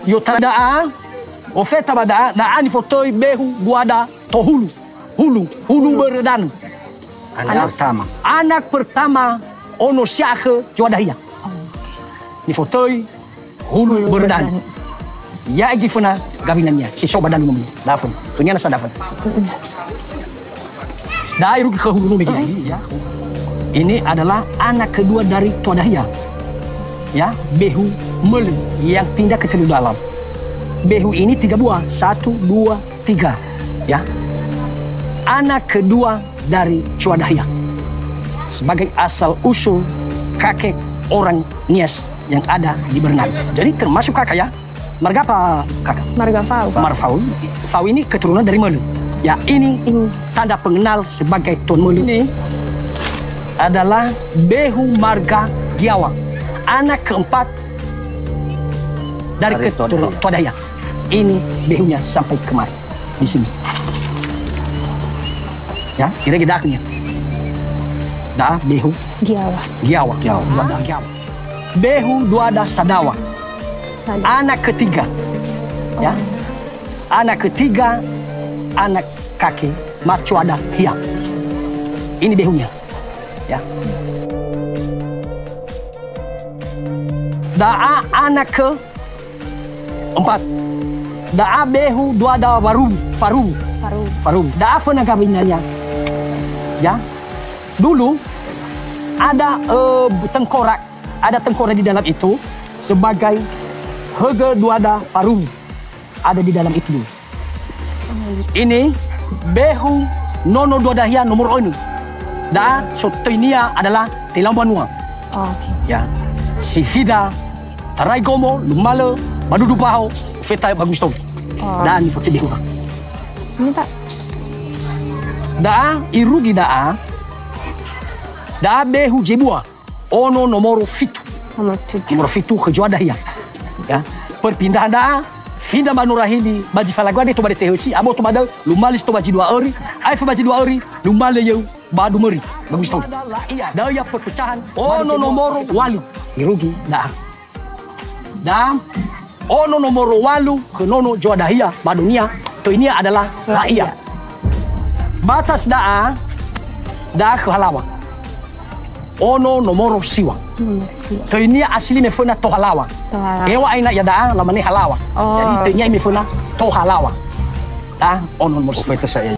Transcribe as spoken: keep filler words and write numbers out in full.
I'otarai da'a, ofeta ba da'a, da'a nifotöi behu duada tohulu. Hulu, hulu börö danö. Anak pertama. Anak pertama ono siakhö Joa Dahia. Nifotöi hulu börö danö. Ya'e göi föna gawinania, si so ba danö nomöi. Da'a föna. Khönia nasa da'a föna. Da'a irugi khö hulu nomöi, ya. Ini adalah anak kedua dari Toa Dahia. Ya, behu mölö yang pindah ke Teluk Dalam. Behu ini tiga buah, satu, dua, tiga. Ya. Anak kedua dari Joa Dahia. Sebagai asal usul kakek orang Nias yang ada di Börö Nami. Jadi termasuk kakak ya. Marga apa, Kakak? Marga Fau. Marga Fau. Fau ini keturunan dari Mölö. Ya, ini tanda pengenal sebagai Tuan Mölö. Ini adalah behu marga Giawa. Anak keempat dari keturunan Toa Dahia. Ini behunya sampai kemari. Di sini. Ya, kira kita akhirnya. Da'a behu Giawa. Giawa. Giawa. Duada Giawa. Behu duada Sadawa. Anak ketiga. Ya. Anak ketiga, anak kaki Marcoada Hia. Ini behunya. Ya. Da'a anak keempat. Da'a behu duada Waruwu, Faruwu. Faruwu. Faruwu. Da'a föna gawinania. Ya. Dulu ada, eh, tengkorak, ada tengkorak di dalam itu sebagai högö duada Faruwu ada di dalam itu dulu. Ini behu nono Joa Dahia nomor önö. Da'a sotöinia adalah Telau Banua. Oh, oke. Ya. Si fida tarai gomo, lumalö ba dudu baho, feta ba gusto. Oh. Da'a nifotöi behu. Ini, Pak. Da'a irugi da'a. Da'a behu zebua. Ono nomoro fitu. Nomor tujuh. Nomoro fitu khö Joa Dahia. Ya. Perpindahan da'a, fida ba Nurahili, ba zi falagu ade to ba Detehösi, aboto ba da'ö, lumalö si to ba zi dua öri, aefa ba zi dua öri, lumalö yöu ba Dumöri, ba Gusto. Da'ö ya perpecahan. Ono nomoro walu. Irugi da'a. Da'a ono nomoro walu khö nono Joa Dahia ba dunia, töinia adalah La'ia. La'ia. Batas da'a, da'a khö Halawa. Ono nomoro siwa. Nomor siwa. Töinia asli me föna Tohalawa. Tohalawa. Ewa aina ia da'a, lamane Halawa. Oh. Jadi töinia me föna Tohalawa. Da'a ono nomoro siwa. Ofeta sa'ae.